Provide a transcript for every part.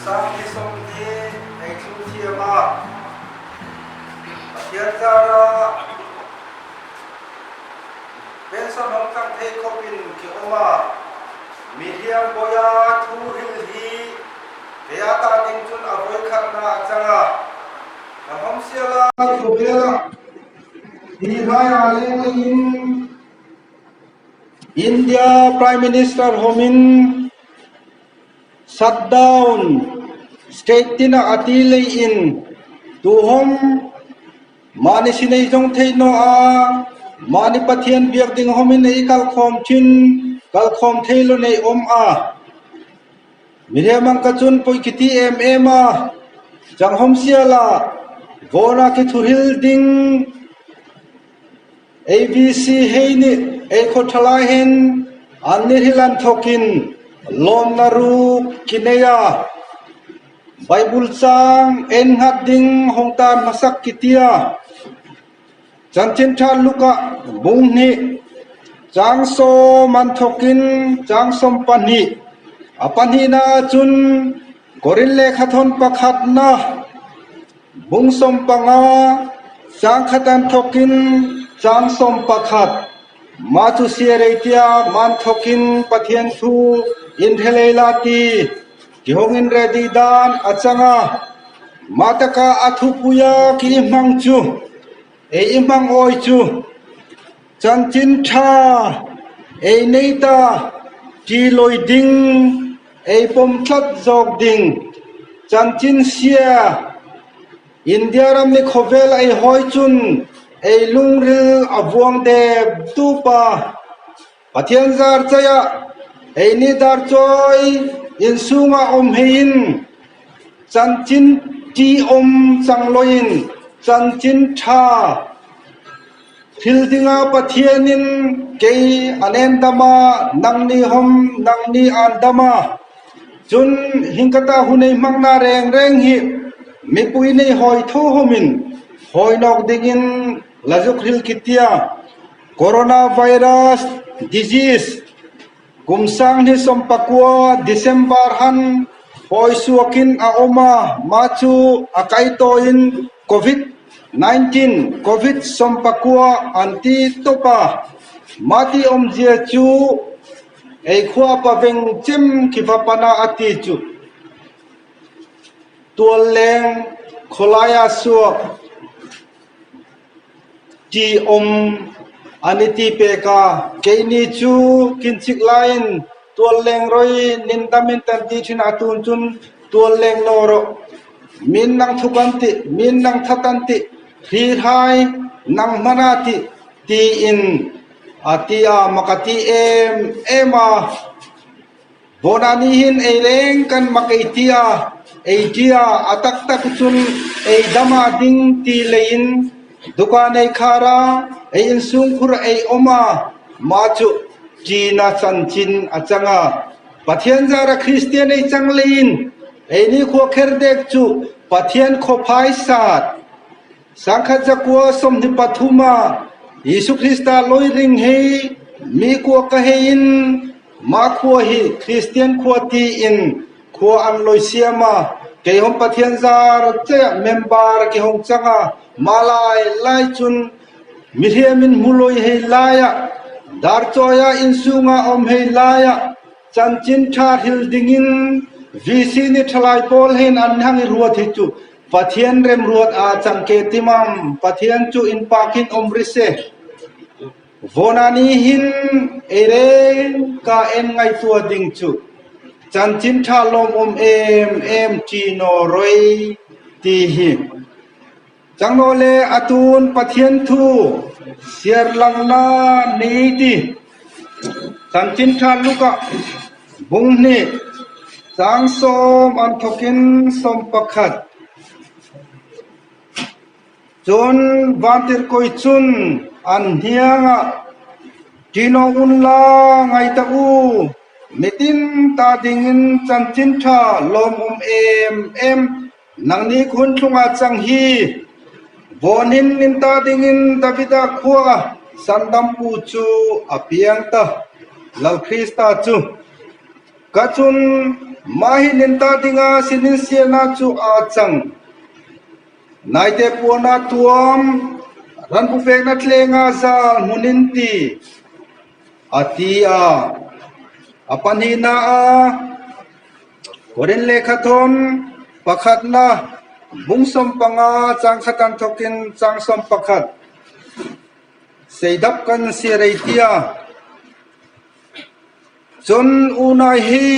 Sangni sawmhni ei thlu thiam a, Pathian zara pension hawng tlang thei khawpin ki awm a, Miriam Bawia thu hil hi kei a tan ding chun a vawikhatna a chang a, ka hawm sial a. Khawvela hi hlai ah leng lengin India Prime Minister hawmin Shutdown state tinah a ti lei in tuhawm mahni sinei zong theih naw a mahni Pathian biak ding hawm in ei kalkhawm thin kalkhawm thei lo nei awm a miriamang ka chun poi khi ti em em a changhawm siala vawna khi thuril ding ABC hei nih ei khaw ṭhalai hin an ni hil an thawk in lawmnak ruk ki nei a. Bible caang en hngat ding hong tar hmasak ki tia. Canchin ṭha Luke ah bung hnih caang sawm an thawk in caang 12 a pahnihnak ahcun Korin lehkhathawn pakhatnak Bung 15, caang khat an thawk in caang 11, mah cu siarei tiah man thawk in Pathian thu in hrelei la ti kihong in re dih dan a cang a. Mah takah a thupui ah ki i hmang cu, ei i hmang awi cu, Chanchin ṭha ei nei ta ṭi loi ding, ei pom tlat zawk ding, chanchin sia India ram nih khawvel ei hawi cun ei lungril a vuang dep dup a. Pathian zar cei ah ei nih darcawi innsung ah um hei in chanchin ṭi um cang loin chanchin ṭha Thil dingah Pathian in kei an en dam ah nang nih hom nang nih aan dam ah cun hingkata hunei hmangna rengreng hi mipui nih hawi tho hom in hawinok dingin lazuk hril kitia coronavirus disease kum 2019 December han hawi suakin a um a mah cu a kai tawi in COVID 19 covid 19 an ti tuk a mah ti awmzia cu ei khua paveng cem khi va pana a ti cu tual leng khualai ah suak ti um an i ti pek a keini cu kinchik lain tual leng roi nindam in tan ti thin atun cun tual leng no ro Min nang thuk an ti, min nang that an ti, hri hrai nang hmana ti, tiin a ti a maka ti em em a. Bona ni hin ei reng kan mak ei tia, ei tia a taktak cun ei dama ding ti leiin dukan ei khara, ei insungkhur ei oma, ma cu ṭina chanchin a cang a. Pathian zara Christian ei cang leiin Ei ni khua kherdek cu Pathian khuaphai sat 1923 ah Jesuh Krista loiring hi mi khua ka hei in mah khua hi Christian khua ti in khua an loi siam a kei hom Pathian zar che member ki hong chang a malai lai cun mihriam in muloi hei lai ah darchawi ah insung ah om hei lai ah Cancin ṭha hril dingin VC nih ṭhalai pawl hin an hang i ruat hi cu Pathian remruat aa cang ke timam Pathian cu innpa khin um rih seh. Vawna nih hin ereng ka en ngaihtuah ding cu cancin ṭha lawmawm em em ṭi naw roi ti hi. Cangnaw le atun Pathian thu siarlang la ni ti. Cancin ṭha Luke ah bung hnih caang sawm an thawk in 11. Cun vantirhkoi cun an hniang ah ṭino un la ngai ta u, mitin ta dingin cancin ṭha lawmawm em em Nang nih khun thlung ah cang hi vawnin nin ta dingin Davida khua sandampu cu a piang ta. Lal Krista cu. Ka cun mah hi nin ta dingah sinin siana cu aa cang. Naite puan ah tuam, ranpufek na tleng ah zaal hmun in ti, a ti a. A pahnihnak ah Korin lehkhathawn pakhatnak bung 15 caang khat an thawk in caang 11 seidap kan si rei tiah. Cun unai hi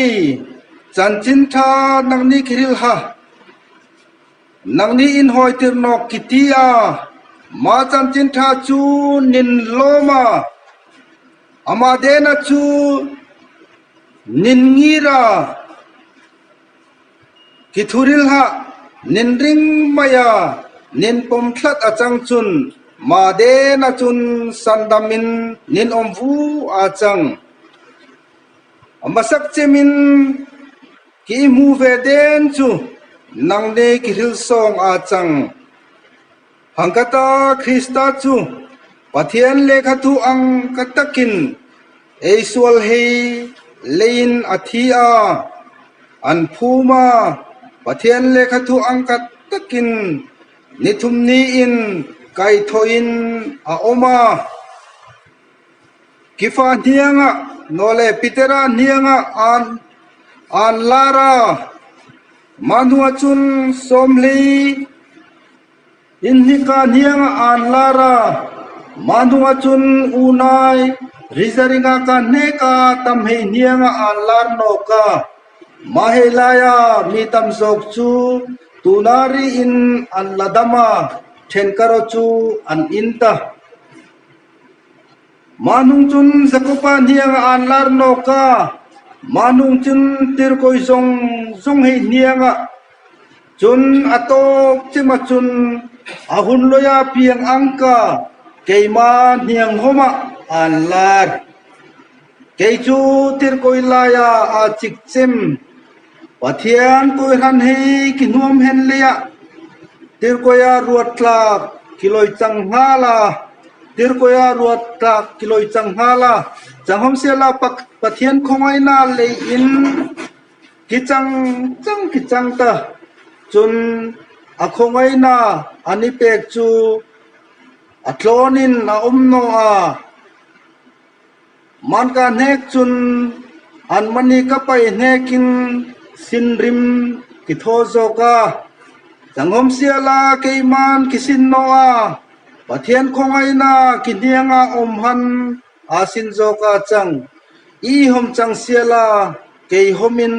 cancin ṭha nang nih khi ha. Nang nih in hawitir nawk ki ti a mah cancin ṭha cu nin lawm a amah dena cu nin ngira ki thuril hlah nin ring mai a nin pom thlat a cang cun mah dena cun sandam in nin om vu a cang. A hmasak cem in ki hmu ve den cu nang ne ki hrilsawng aa cang. Hangkata Krista cu Pathian lehkhathu ang ka takin ei sual hei lein a thi a, an phum a, Pathian lehkhathu ang ka takin nithum ni in kai thawh in a um a. Kifa hniang ah naw le Pitera hniang ah aan lar a. Mah hnu ahcun sawmhlei in hnika hniang ah aan lar a. Mah hnu ahcun unai rizaring ah ka hnek a tam hei hniang ah aan lar nawk a. Mah hei lai ah mi tam zawk cu tunari in an la dam a, ṭhenkaro cu an inn ta. Mah hnung cun Jakob ah hniang ah aan lar nawk a, mah hnung cun tirkawi zong zong hei hniang ah cun a tawk cim ahcun a hun loi ah piang angka keimah hniang hom ah aan lar. Kei cu tirkawi lai ah aa cik cem. Pathian kawihran hei ki hnuam hen lei ah tirkawi ah ruat tlak ki loi cang hnga la tirkawi ah ruat tlak ki loi cang hnga la canghom siala Pathian khawngaihnak lei in ki cang cang ki cang ta cun a khawngaihnak an i pek cu a tlawn in a um no a Manka hnek cun an mani ka pai hnek in sinrim ki thaw zawk a. Cangom siala keiman ki sin no a Pathian khawngaihnak ki hniang ah um han aa sin zawk a cang. I hom cang siala kei hom in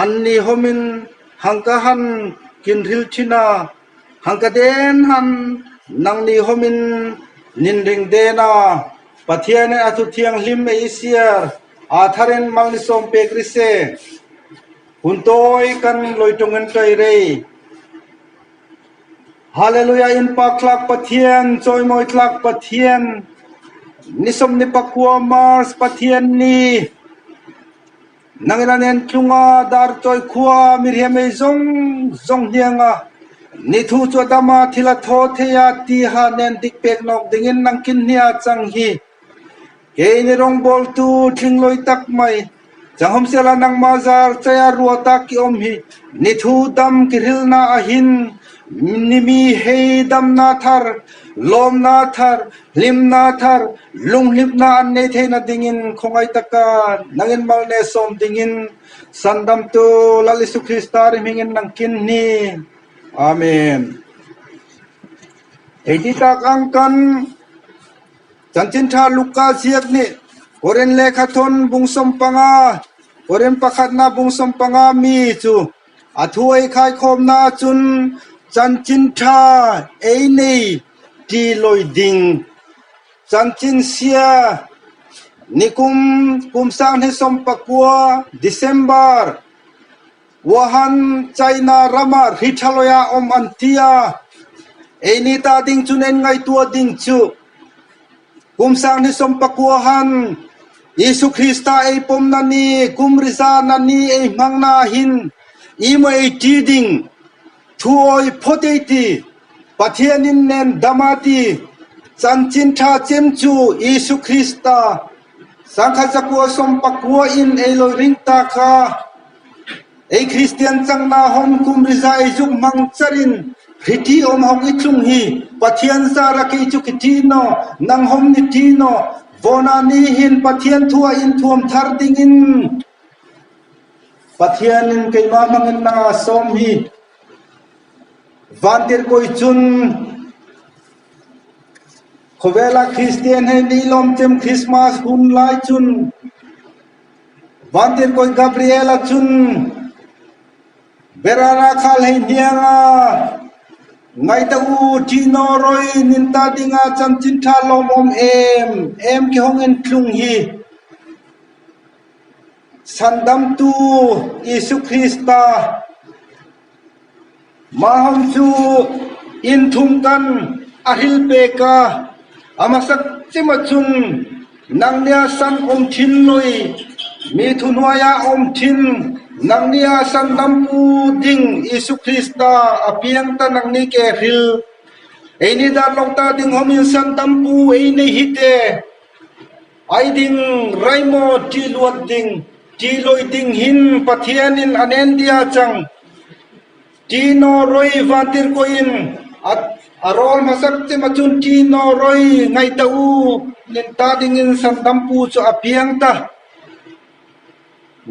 an ni hom in hangka han kin ril thin a hangka den han nang ni hom in nin ring den a Pathian in a thu thianghlim ei siar aa thar in mal ni sawm pek ri seh. Hun tawi kan loitung in ṭai rei. Hallelujah in pak tlak Pathian, cawimawi tlak Pathian, ni som ni pakua Mars Pathian ni nangin an en tlunga dar cawi khua miriam ei zong zong hnianga ni thu chu dama thil a thaw theia ti ha nen dik pek nok dingin nang kin hnia chang hi ke ni rong bol tu thling loi tak mai changom sela nang ma zar chaya ruata ki om hi ni thu dam ki ril na a hin ni mi hei dam na thar lom na thar hlim na thar lunghlim na an nei thei na dingin khongai taka nangin mal ne som dingin sandam tu Lal Isu Krista ri hmingin nang kin ni. Amen. Hei ti tak ang kan chanchin tha Luka ziak nih Korin lehkha thon bung 15 Korin pakhat na bung 15 mi cu a thu ei khai khom na cun chanchin tha ei nei Ti loi ding cancin sia nikum kum 2019 December Wuhan China ram ah hri ṭhaloi ah um an ti ah ei ni ta ding cu nan ngaihtuah ding cu kum 2019 han Jesuh Krista ei pom na ni kum riza na ni ei hmang na hin i mo ei ṭi ding Thu awi phot ei ti, Pathian in nen dam a ti, Cancin ṭha cem cu Jesuh Krista. 1919 in ei loi ring ta kha ei Kristian chang na hom kum riza ei zuk mang charin hiti om hong i tlung hi Pathian zara ki chu ki thi no nang hom ni thi no vona ni hin Pathian thua in thuam thar ding in Pathian in keimah hmangin na sawm hi. Vantirhkoi cun khawvel ah Kristian he ni lawmcem Christmas hun lai cun Vantirhkoi Gabriel ah cun Berara khal hei hniang ah ngaita u ṭihno roi nin ta dingah cancin ṭha lawmawm em em ki hong in tlung hi. Sandamtu Jesuh Krista mah hong cu inn thum kan a hril pek a a hmasak cem ahcun nang nih a san um thin loi mi thuhnuai ah um thin nang nih a sandampu ding Jesuh Krista a piang ta nang nih ke hril ei ni dar long ta ding hom in sandampu ei nei hi te Ai ding raimaw ṭi luat ding, ṭi loi ding hin Pathian in a nen dia cang. Ṭi naw roi vantirhkoh in a rawl hmasak cem ahcun ṭi naw roi ngai ta u nin ta dingin sandampu cu a piang ta.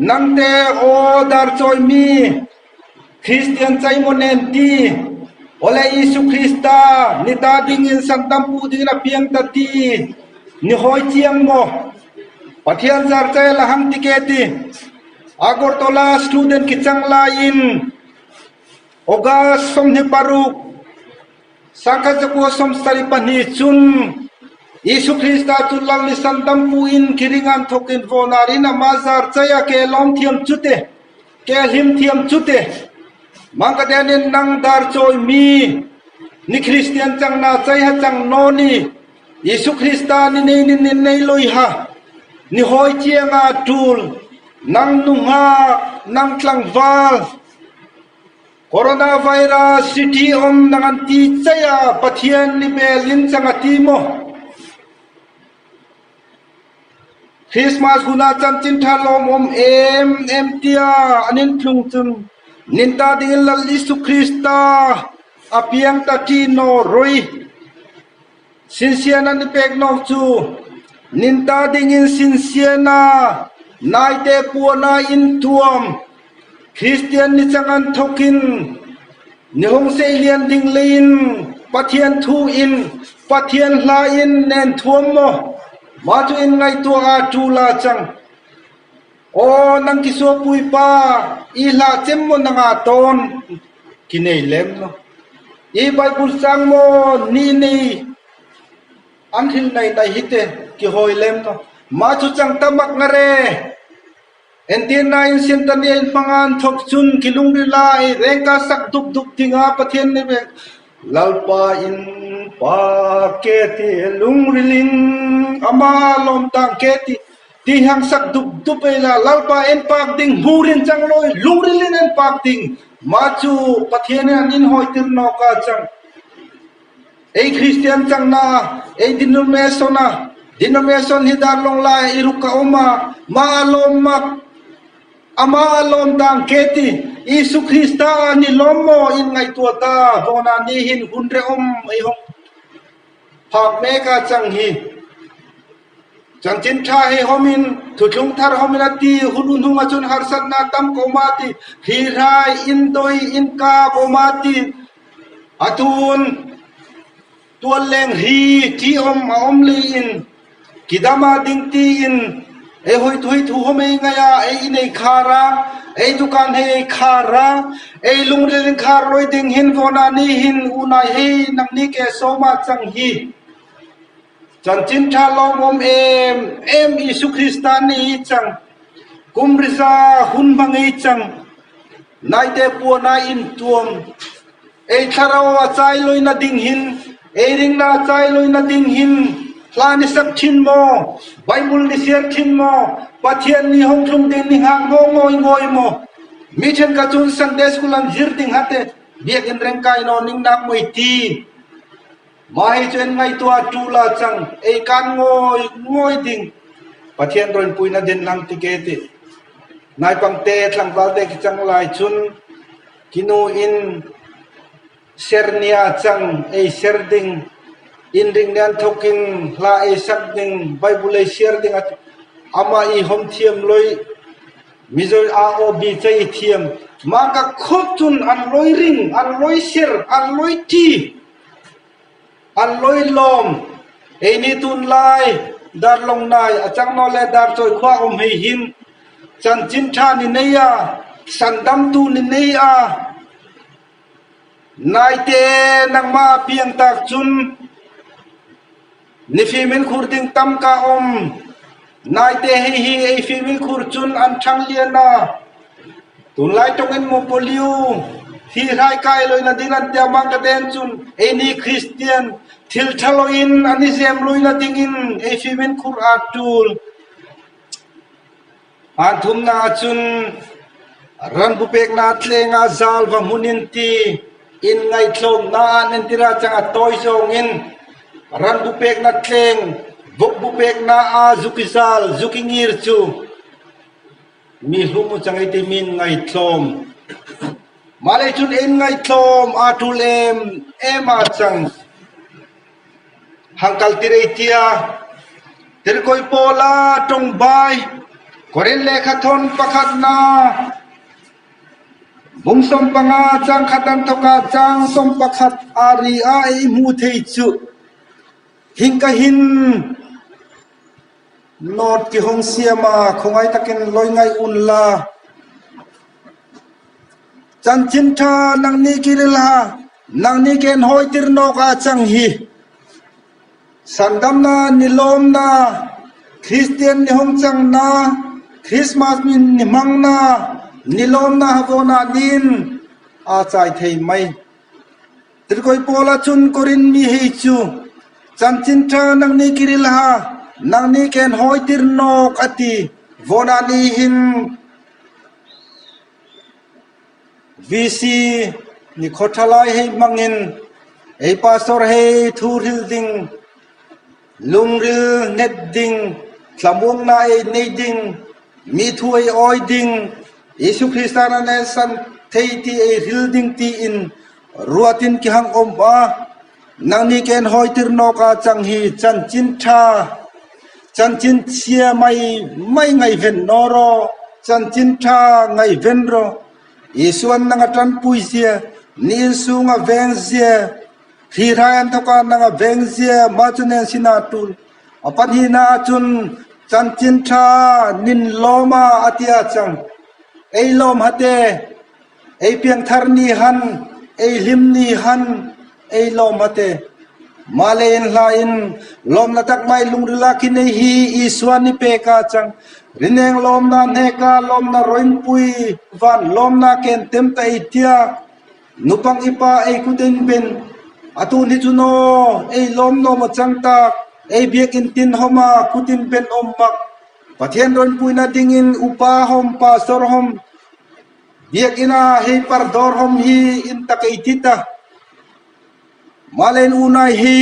Nangte aw darcawimi Christian caimaw nen ti, awle Jesuh Krista ni ta dingin sandampu dingin a piang ta ti, ni hawi ciang maw? Pathian zarcai la hang ti ke ti, Agartala student ki cang lai in August 26 1972 cun Jesuh Krista cu lal ni sandampu in khiringan thok in vonar in amah zar cai a ke lawm thiam cute ke hlim thiam cute mangkaden in nang dar cawi mi ni Christian cang na cai ha cang no ni Jesuh Krista ni nei ni ni nei loi ha ni hoi chianga tul nang nungak nang tlangval Coronavirus city um na ngan ti cei ah Pathian nih bel in cang a ti maw? Christmas hun ah cancin ṭha lawmawm em em tiah an in tlung cun ninta dingin Lal Jesuh Krista a piang ta ṭi naw roi. Sinsian an i pek nawk cu ninta dingin sinsian ah naite puan ah in tuam. Christian ni cang an thok in ni hung seilian ding lei in Pathian thu in Pathian hla in nen thuam maw? Mah cu in ngaihtuah ah ṭula cang. Aw nang ki sua puipa i hla cem maw nanga tawn ki nei lem lo. I Bible cang maw ni nei an hril nei nai hi te ki hawi lem lo. Mah cu cang tamak ngare. Entirna in siantani in hmangan thok cun ki lungri lai rengka sak dup dup tinga Pathian nih bek Lalpa in pa ke ti lungrilin ama lawm tang ke ti ti hang sak dup dup ei la Lalpa en pak ding hmurin chang loi lungrilin en pak ding ma chu Pathian in an in hoi tir no ka chang Ei Christian cang na, ei denomination a, denomination hi dar long lai i ruk ka um a, ma a lawm mak, ama a lawm dang ke ti, Isu Krista ni lawm maw in ngaihtuah ta, vona ni hin hun re um ei hong phak me ka cang hi. Chanchin ṭha he hom in thuthlung thar hom in a ti hun unhung ahcun harsatnak tam ko ma ti, hri hrai in doi in ka ko ma ti, Atun tualleng hi ṭi om a om li in kidama ding ti in ei hoi thui thu hom ei ngai a ei in ei khar a ei dukan hei ei khar a ei lungril in khar loi ding hin vona ni hin unai hei nang ni ke soma chang hi chanchin ṭha lawmawm em em Isu Krista ni chang kum riza hun hmangei chang Naite puan ah inn tuam, ei thlarau a chai loi na ding hin, ei ring na chai loi na ding hin, hla ni sak thin maw, Bible ni share thin maw, Pathian ni hong thlung ding ni hngak ngaw ngawi ngawi maw, mi then ka cun Sunday school an zir ding hate, biakinn reng kai no ning nak moi ti. Mah hi cu en ngaihtuah tu la cang, ei kan ngawi ngawi ding. Pathian rawnpuina din hlang ti ke ti. Naipangte tlangval te ki cang lai cun kinu in sernia cang ei ser ding inn ring nian thok in hla ei sak ding Bible ei share ding amah i hom thiam loi Mizo AOB cei thiam mah ka khop cun an loi ring an loi ser an loi ṭi An loi lawm. Ei ni tun lai darlong nai a cang no le darcawi khua um hei hin chanchin ṭha ni nei a sandamtu ni nei a naite nangmah piang tak cun nifim in khur ding tam ka um naite hei hi ei fim in khur cun an ṭhang lian a Tunlai tong in mu poliu hi hrai kai loi na din an tia mang ka den cun ei ni Christian thil thalo in an i zem lui na ding in ei fimin khur a tul an thum na cun ran bu pek na tleng a zal va hmun in ti in ngai thlom na an in tira chang a toi zong in ran bu pek na tleng vok bu pek na a zuki zal zuki ngir chu Mi hlum u cang i timi in ngaitlawm. Mah lei cun in ngaitlawm aa ṭul em em ah cang. Hangkal tirei tia tirkoi pawl ah ṭongbai Korin lehkha thawn pakhat na bung 15 cang khat an thawk ah cang 11 ari ah i hmu thei cu hingka hin Nawt ki hung siam ah khawngai takin loi ngai un la. Chanchin ṭha nang nih kiril ha, nang nih ken hawi tirnawk ah cang hi. Sandam na ni lawm na, Christian ni hung cang na, Christmas min ni hmang na, ni lawm na havawn ah nin aa cai thei mei. Tirkoi pawl ahcun Korin mi hei cu chanchin ṭha nang nih kiril ha, nang nih ken hawi tirnawk a ti. Vawna nih hin VC ni khawṭha lai hei hmang in ei pastor hei thu hril ding, lungril hnet ding, thlamuang na ei nei ding, mi thu ei awi ding, Jesuh Christ na ne san thei ti ei hril ding ti in ruatin ki hang om a nang ni ken hoi tir nok a chang hi chanchin tha chanchin chia mai mai ngai ven no ro chanchin tha ngai ven ro Isuan nang a tan pui zia ni in sung a veng zia Hi hrai an thawk ah nang a veng zia mah cu nen sinah ṭul. A pahnihnak ahcun chanchin ṭha nin lawm ah a ti ah cang. Ei lawm hate, ei piangthar ni han, ei hlim ni han, ei lawm hate. Mah le in hla in lawm na tak mai lungril ah khin ei hi Isua ni pek ah cang. Rineng lawm na hnek ah lawm na roin pui van lawm na ken tem ta ei tiak. Nupang i pa ei kut in bin. Atu ni cu naw ei lawmlawm a cang tak. Ei biakinn tin hom ah kut in ben om mak. Pathian rawnpuina ding in upa hom pastor hom biakinn ah hei pardawr hom hi in tak ei tit a. Malen unai hi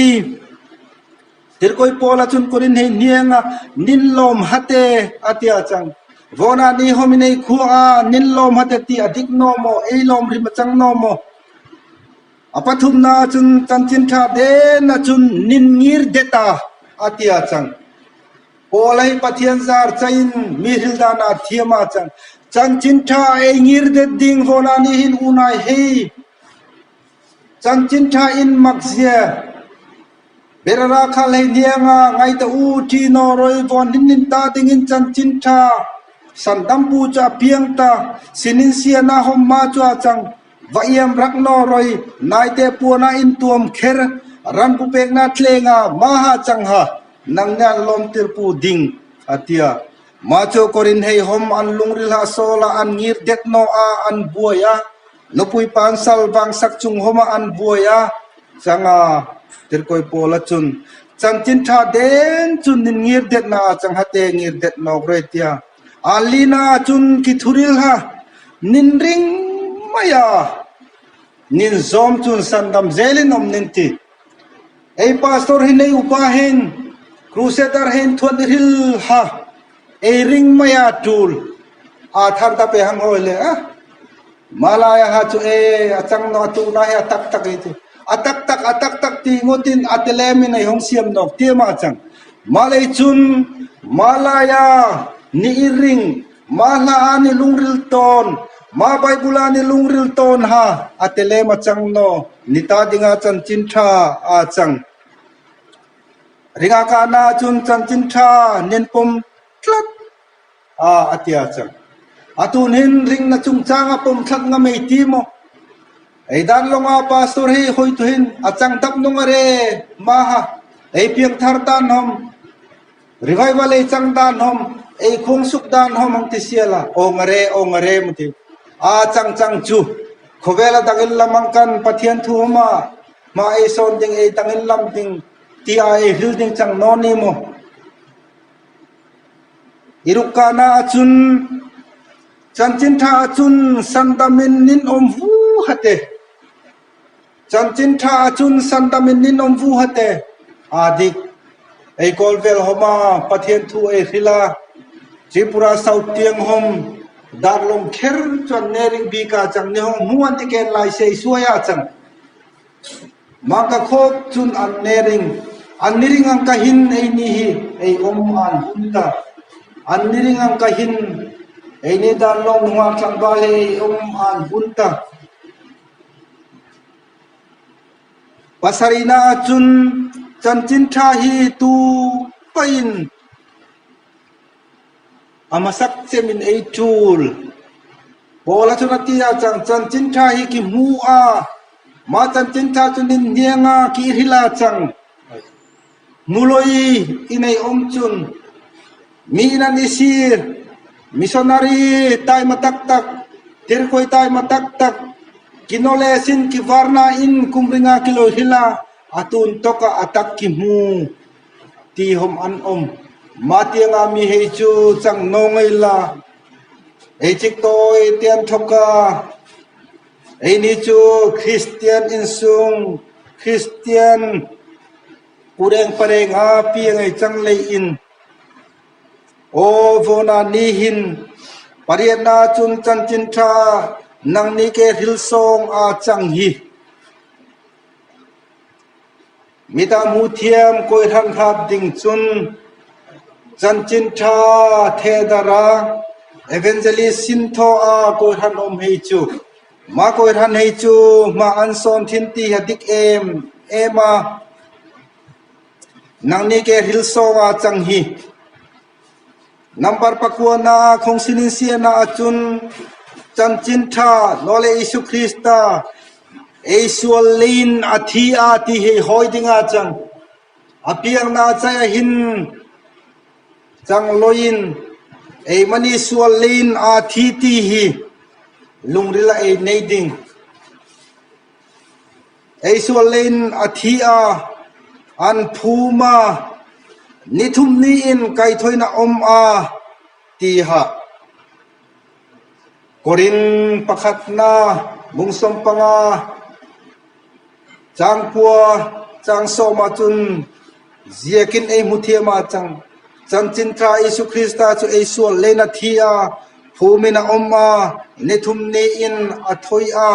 Tirkoi pawl ahcun kurin hei hniang ah nin lawm hate a tia cang. Vawna ni hom in ei khua ah nin lawm hate ti a dik no maw, ei lawm rim a cang no maw. A pathum na cun chanchin ṭha den ahcun nin ngir det a a tia cang. Paul hei Pathian zar cain mi hrildan ah thiam ah cang. Chanchin ṭha ei ngir det ding vawna ni hin unai hei Chanchin ṭha in mak zia Berara kha hleihniang ah ngai ta u ṭi naw roi vawn hin nin ta dingin chanchin ṭha sandampu cu a piang ta sinin sian ah hom ma cu a cang va iam rak naw roi naite puan ah in tuam kher ran pu pek na tleng ah ma ha cang ha nang nyan lom tir pu ding atia ma cu korin hei hom an lungril ha sola an ngir det no a an buai a Nupui pansal vangsak cung hom ah an buai a canga tirkoi pawl ahcun chanchin ṭha den cun nin ngir det na ah cang hate ngir det nok re tia alina ahcun ki thuril ha nin ring mai a nin zawm cun sandam zelin om nin ti ei pastor hi nei upa hin crusader hin thuan ril ha. Ei ring mai a tul a thar ta pe hang hawi le a. Malaya ha chu e a chang no a tu na hi a tak tak ei chu a tak tak a tak tak ti ngutin a telem in ei hong siam nok ti ma chang malei chun malaya ni i ring ma hla a ni lungril ton ma bible a ni lungril ton ha a telem a chang no nita dinga chanchin tha a chang ringa ka na chun chanchin tha nen pom tlat a a tia chang. Atun hin ring na chungchang a pom thlat nga mei ti maw? Ei dan longa pastor hi hoi tu hin a chang dap nung are ma ha ei piang thar dan hom revival ei chang dan hom ei khung suk dan hom hang ti siala ong are ong are mu ti a chang chang chu khawvel a dangin lamang kan Pathian thu homa ma ei son ding ei dangin lam ding ti a ei hil ding chang no ni mo. I rukkahnak ahcun chanchin ṭha ahcun sandam in nin um vu hate. Chanchin ṭha ahcun sandam in nin um vu hate. Aa dik. Ei kawl vel hom ah Pathian thu ei hril ah Tripura South tiang hom darlong kher chuan nering bik ah cang ni hong hmu an ti ken lai sei suai ah cang. Mah ka khawp cun an nering. An niring ang ka hin ei ni hi ei um an hun ta. An niring ang ka hin ei ni dan lawng nungak tlangval he ei um an hun ta. Pasarihnak ahcun chanchin ṭha hi tu pain A hmasak cem in ei ṭul. Paul a cun a ti ah cang chanchin ṭha hi ki hmu a mah chanchin ṭha cu nin hniang ah ki hril ah cang. Muloi in ei um cun mi in an i sir. Missionary taima taktak, tirkhuai taima taktak, kinole sin ki varna in kumringa kiloi hril ah atun tok ah atak ki hmu. Ti hom an um. Mah tiangah mi hei cu cang no ngei la. Ei cik tawi tian thok ka. Ei ni cu Christian innsung Christian pureng pareng ah pi ngei cang lei in. Aw vona ni hin pariatna cun chanchin ṭha nang ni ke hril sawng a cang hi. Midang hmuthiam kawihram hrat ding cun chanchin ṭha thedar ah evangelist sinthaw ah kawihran um hei cu mah kawihran hei cu hma an sawn thin ti hi a dik em em a nang nih ke hril sawng ah cang hi. Nambar pakua na khongsin in sian ahcun chanchin ṭha nawle Jesuh Krista ei sual lin a thi a ti hi hawi ding ah cang. A piangna cai hin cang loin ei mani sual lin a thi ti hi lungril a ei nei ding. Ei sual in a thi a, an phum a, nithum ni in kai thoin a um a ti ha. Korin pakhatna bung 15 cang kua cang sawm ahcun ziakin ei hmu thiam ah cang. Chanchin ṭha Jesuh Krista cu ei sual len a thi a, phum in a um a, nithum ni in a thoi a,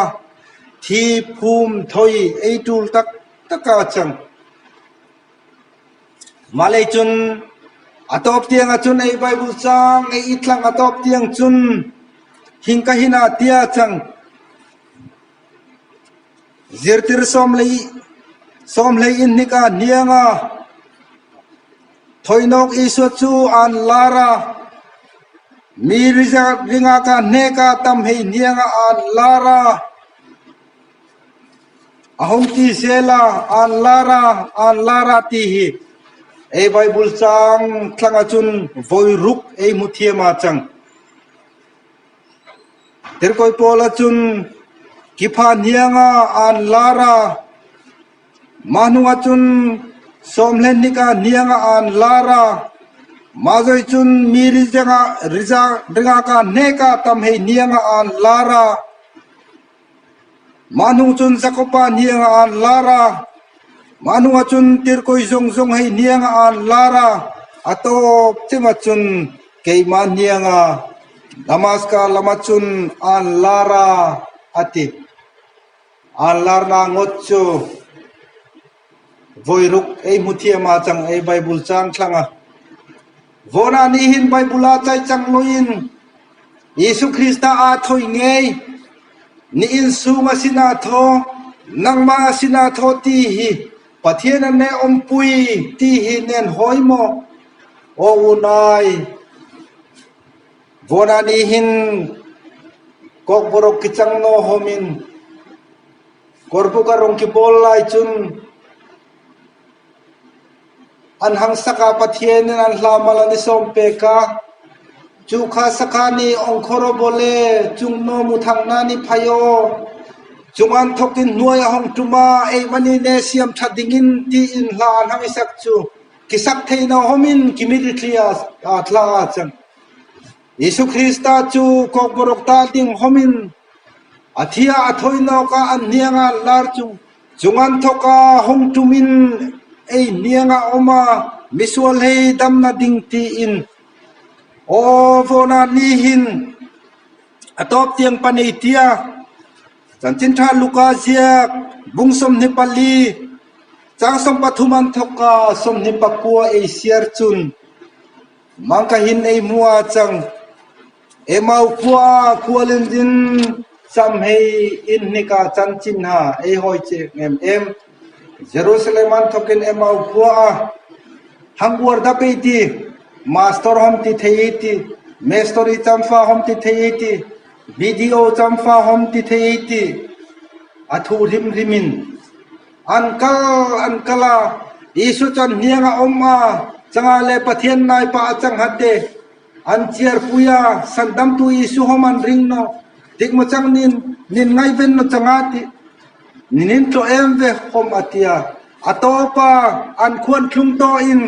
Thi phum thoi ei ṭul taktak ah a cang. Mah lei cun a tawp tiang ahcun ei Bible caang ei i tlang a tawp tiang cun hingka hin ah tia a cang. Zirtir sawm hlei in hnik ah hniang ah Thoinawk Isua cu an lar a, mi ringak ah hnek ah tam hei hniang ah an lar a, a hung ti zel a, an lar a, an lar a ti hi ei Bible caang thlang ahcun voi ruk ei hmu thiam ah cang. Tirkawi pawl ahcun kipha hniang ah an lar a, Mah hnu ahcun sawmhlen nika hniang ah an lar a, mah zoi cun mi ringak ah hnek ah tam hei hniang ah an lar a, mah hnu cun Jakob ah hniang ah an lar a, mah hnu ahcun tirkoi zong zong hei hniang ah an lar a, a tawp cim ahcun. Keimah hnianga Damaska lama cun aan lar a, a ti. Aan larnak ngawt cu voiruk ei hmu thiam ah cang ei Baibal caang thlang ah. Vawna nih hin Baibal ah cai cang loin Jesuh Krista aa thoi ngei. Ni inn sung a sinah thaw, nangmah a sinah thaw ti hi Pathian an ne umpui ti hi nan hawi maw? Aw unai, vawna nih hin kokborok ki cang no homin korbuka rong ki bol lai cun an hang saka Pathian in an hla mal an i sawm pek a cu kha saka nih ongkhoro bole cung no mu thang na ni phayo cung an thok in hnuai a hong ṭum ah ei mani ne siam ṭha dingin tiin hla an hang i sak cu kisak thei no homin kimit thli a thla a cang. Jesuh Krista cu kokborok ta ding homin a thia a thoinok ah an hniang ah lar cu cung an thok ah hong ṭum in ei hniang ah um ah misual hei dam na ding tiin aw vona ni hin a tawp tiang pan ei tia Cancin ṭha Luka ziak bung 24 caang 33 an thawk ah 29 ei siar cun mangka hin ei hmu ah cang. Emau khua ah khualin in cam hei inn hnika cancin ha ei hawi ce em em. Jerusalem an thawk in Emau khua ah hanguar dap ei ti, mastor hom ti thei ti, mestori camfa hom ti thei ti, Video camfa hom ti thei ti a thu hrimhrim in an kal an kal ah Jesuh cun hniang a um a canga le Pathian nai pa a cang hatte an ciar pui a sandamtu Jesuh hom an ring no tik mo chang nin nin ngai ven no changa ti ninin tlo em ve hom atia atopa an khuan thlung to in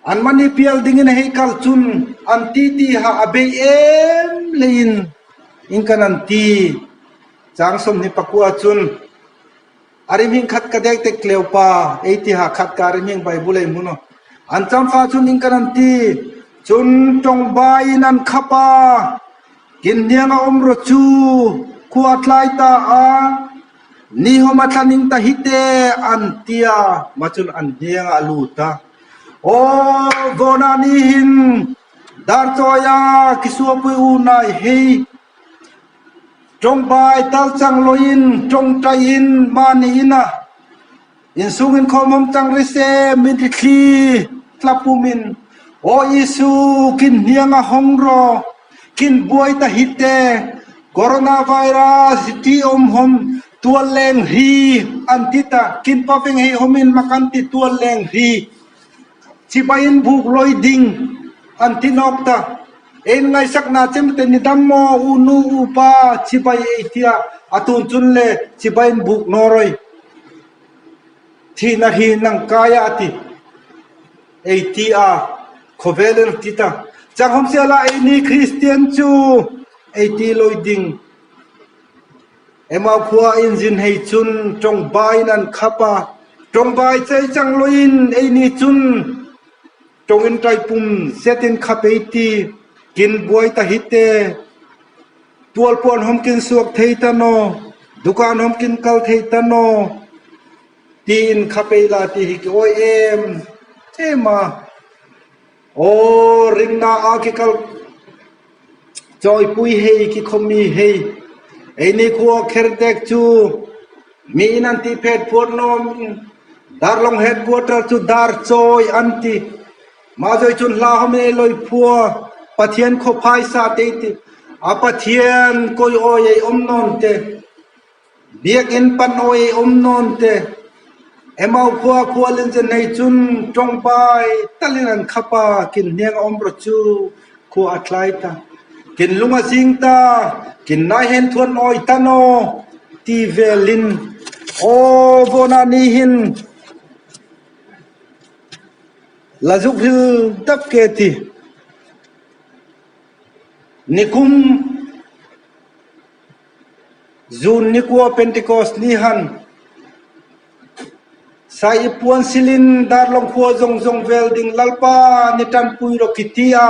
An man i pial dingin a hei kal cun an ti ti ha a bei em lein in kan an ti. Caang 29 cun a rimhing khat ka dek tek leo pa ei ti ha khat ka rimhing Bible ei muno. An camfa cun in kan an ti. Cun tongbai in an khapa kin hniang a um ro cu khua tlai ta a Nihom a thlaning ta hite an tia macun an hniang a lut a. Aw vona ni hin darcawi ah kisuapui unai hei ṭongbai tal cang loin ṭongṭai in mani in ah innsung in khawm hom cang rise min thli tlapum in aw Isu kin hniang a hong ro kin buai ta hite coronavirus ti om hom tual leng hi an ti ta kin paveng hei hom in mak an ti tual leng hi chibai in buk loi ding an ti nok ta en ngai sak na chem te ni dam mo u nu u pa chibai ei tia atun chun le chibai in buk noroi thi na hi nang kaya ati ei ti a khawvel in ti ta chang hom sia la ei ni Christian chu ei ti loi ding Emau khua in zin hei cun ṭongbai in an khap a, ṭongbai cei cang loin ei nih cun ṭong in ṭaipum zet in khap ei ti, kin buai ta hi te, tualpuan hom kin suak thei ta naw, dukan hom kin kal thei ta naw, tiin khap ei la ti hi ki awi em em a. Aw ringna ah ki kal cawipui hei ki khomi hei ei ni khua kherdek cu mi in an ti phet phuat nom darlong headquarter cu dar cawi an ti ma zoi cun hla hom ei loi phua pathian kho phaisa te ti a pathian koi oi ei om non te Biakinn pan awi um nawn te. Emau khua khualin cun hei cun ṭongpai talin an khap a kin hniang a um ra cu khua a tlai ta. Kin lung a zing ta, kin nai hen thuan awi ta naw ti velin aw vona ni hin lazuk hil dap ke ti. Nikum Zun nikua Pentecost ni han sai i puan silin darlong khua zongzong vel ding Lalpa ni ṭanpui ro ki ti a.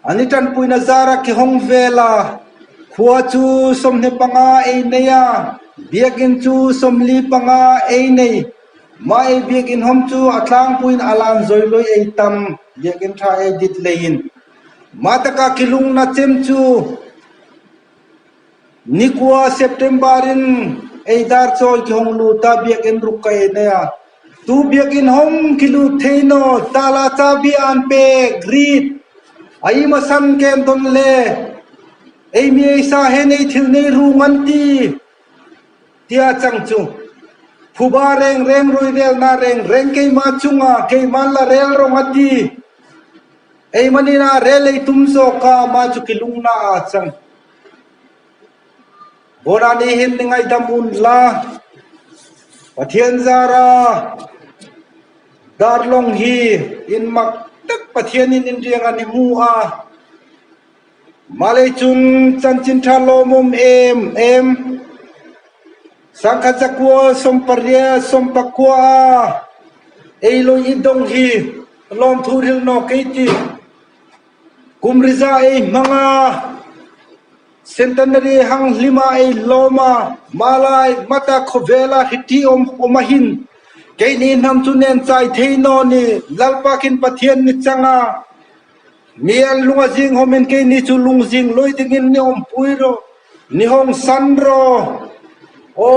An i tanpuina zara ki hawng vel a, khua chu 25 ei nei a, biakinn chu 45 ei nei. Mah ei biakinn hawm chu a tlangpuiin a lan zawi loi ei tam, biakinn tha ei dit leiin. Mah takah ki lungna cem cu Nikua September in eidar cawi ki hong lut ah biakinn ruk ka ei nei a. Tu biakinn hong ki lut thei naw tala cabi an pek rit ai ma san ken don le ei mi ei sa he nei thil nei rung an ti tia cang cu phuba reng reng roi rel na reng reng keima cungah keima la rel rong ati ei manina rel ei tum zawka ma chu ki lung na a cang Bona nih hin ni ngaidam un la. Pathian zara darlong hi in mak tak Pathian in in riang an i hmu a. Malay cun chanchin ṭha lawmawm em em. Sangkhat zakua 80 19 a ei loi i dong hi lawmthu ril no kei ti. Kum riza ei hmang a Centenary hang hlima ei lawm a malai mata khawvel ah hiti om om ahin kei ni hnam chu nen chai thei no ni lalpa khin Pathian ni chang a mi an lung a zing hom in kei ni chu lung zing loi ding in ni om pui ro ni hong san ro o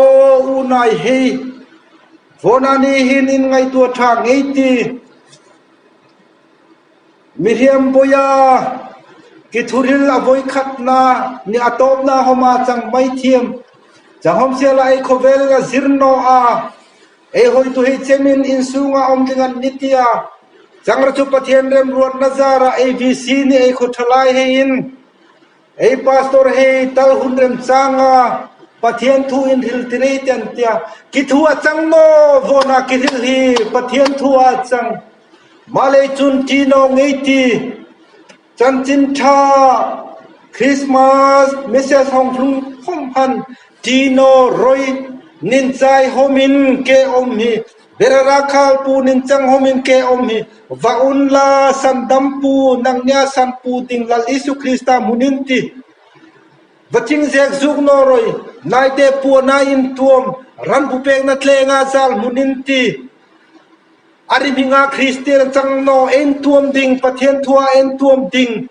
unai hei vona ni hin in ngai tua tha ngei ti Mihliam bawi ah ki thuril a voikhatnak ni a tawpnak hom ah cang mai thiam. Cang hom sial ah ei khawvel a zir no a ei hoi tu hi chemin inn sung ah om ding an ni tia. Cang ra cu Pathian remruat na zar ah ABC nih ei kho thalai he in ei pastor he tal hun rem chang ah Pathian thu in ril tirei te an tia. Ki thu a cang no vona ki ril hi Pathian thu a cang. Mah cun ṭihno ngei ti canchin ṭha Christmas message hong hlung hom han ṭihno roi nincai hom in ke om hi berara khal pu nincang hom in ke om hi va un la sandam pu nang nia san pu ding lal Isu Krista munin ti va thing zek zuk no roi naite pu na in tuam ran bu pek na tlenga zal munin ti A rimhing ah Kristian cang naw en tuam ding, Pathian thu ah en tuam ding.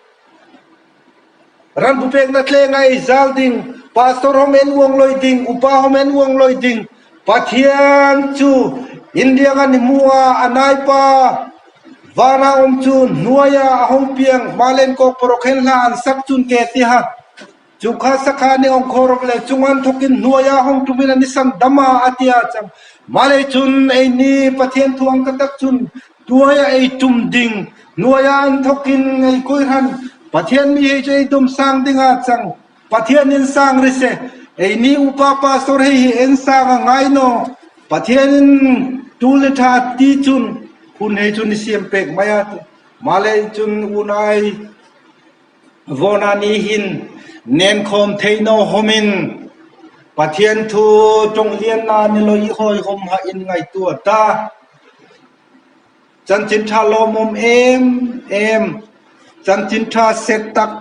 Ram pek na tleng ah ei zal ding, pastor hom en uang loi ding, upa hom en uang loi ding. Pathian cu India an hmu ah anai pa vana om cu hnuai ah a hong piang malen kok porok hen hla an sak cun ke ti ha. Cukha sakha nih ong khorok le cungan thawk in hnuai ah hong ṭum in an i sam dam ah a ti ah cang. Malei cun ei ni Pathian thuang taktak cun tuai ah ei ṭum ding, hnuai ah an thawk in ei koi hran. Pathian mi hei cu ei dum sang ding ah cang. Pathian in sang ri seh. Ei ni upa pastor hei hi en sang a ngai no. Pathian in tu le ṭha ti cun hun hei cun i siam pek mai ah. Malei cun unai Vawna nih hin nenkhawm theino hom in Pathian thu ṭonglian na ni lo i hawihom ha in ngaihtuah ta. Chanchin ṭha lawmawm em em. Chanchin ṭha set tak.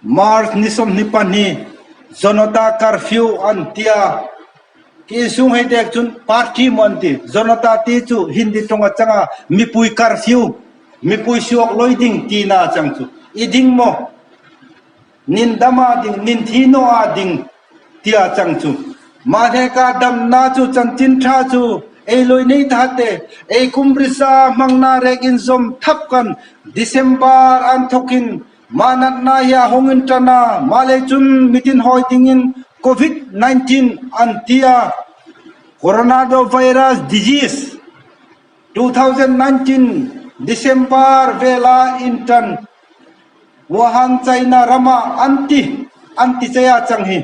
March ni 22 Jonata curfew an tia. Ki sung hei dek cun party mu an ti. Jonata ti cu Hindi ṭong a cang ah mipui curfew Mipui suak loi ding ti na cang cu i ding maw? Nin dam ah ding, nin thi no ah ding tia cang cu. Mah hleka dam na cu chanchin ṭha cu ei loi nei tha te ei kum risa hmang na rek in zom thap kan December an thok in mah nat na hi a hong in ṭana mah le cun mitin hoi ding in COVID-19 an tia coronavirus disease 2019 December vel ah intan Wuhan China ram ah an ti an ti cei ah cang hi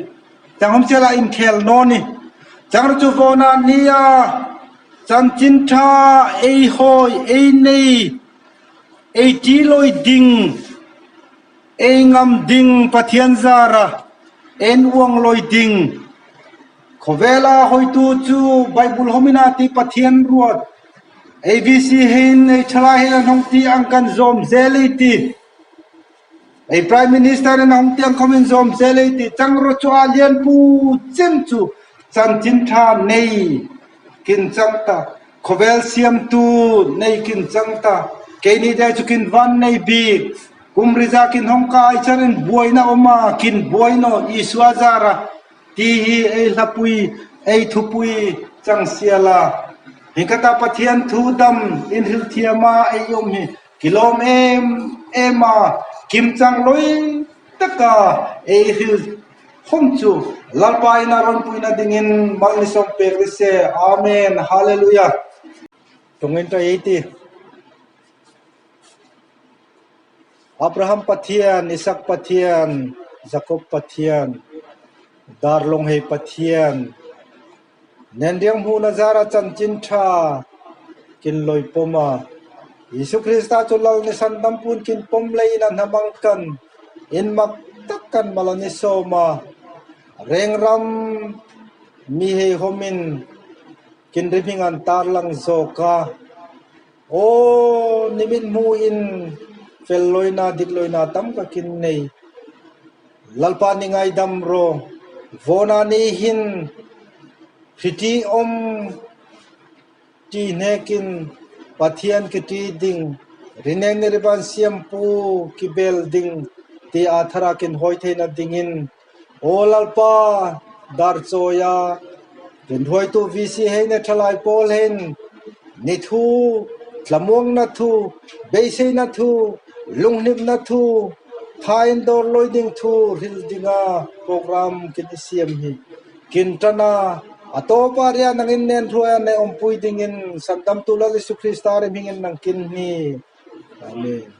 cang hom sial ah in khel nawn i cang cu vona ni ah chanchin tha ei hawi ei nei ei ti loi ding ei ngam ding Pathian zara en uang loi ding Khawvel ah hawitu cu Baibal homin ah ti Pathian ruat. ABC hin ei ṭhalai hin an hung ti an kan zawm zel i ti. Ei Prime Minister in a hung tiang khom in zawm zel ei ti changrua chu a lian pu cem chu chanchin tha nei kin chang ta khawvel siamtu nei kin chang ta keini dai chu kin van nei bik kum riza kin hong ka ai char in buaina awm a kin buaino Isua zara Ti hi ei hlapui, ei thupui chang siala. Hikata Pathian thu dam in hrilh thiam a ei um hi kilawm em em a, kimchang loi taka ei hrilh hawm chu Lalpa in a rawn puina dingin mal ni sawm pek ri se. Amen. Hallelujah. Tungin ta ei ti. Abraham Pathian, Isak Pathian, Jakob Pathian, Darlawng hei Pathian, nen riang hmu na zara chanchin ṭha kin loi pom a. Jesuh Krista cu lal ni san dam pun kin pom lei in a hnamang kan in mak tak kan mal an i sawm a. Rengram mi hei hom in kin rimhing an tarlang zawk a. Aw, nimin hmu in fel loina dik loina tam ka kin nei. Lalpa ni ngaidam ro. Vona ni hin hriti om ti hnekin Pathian ki ti ding rineng ni riban siam pu ki bel ding ti a thara kin hoi theina dingin Aw Lalpa dar chawia rinhruaitu VC hei ne thalai pawl hin ni thu tlamuang na thu beisei na thu lunghnim na thu thain dawr loi ding thu hril dinga program kin i siam hi kin tana a tawpa ria nangin nen hruai ne ompui dingin sandam tu Lal Isu Krista rim hingin nang kin ni. Amen.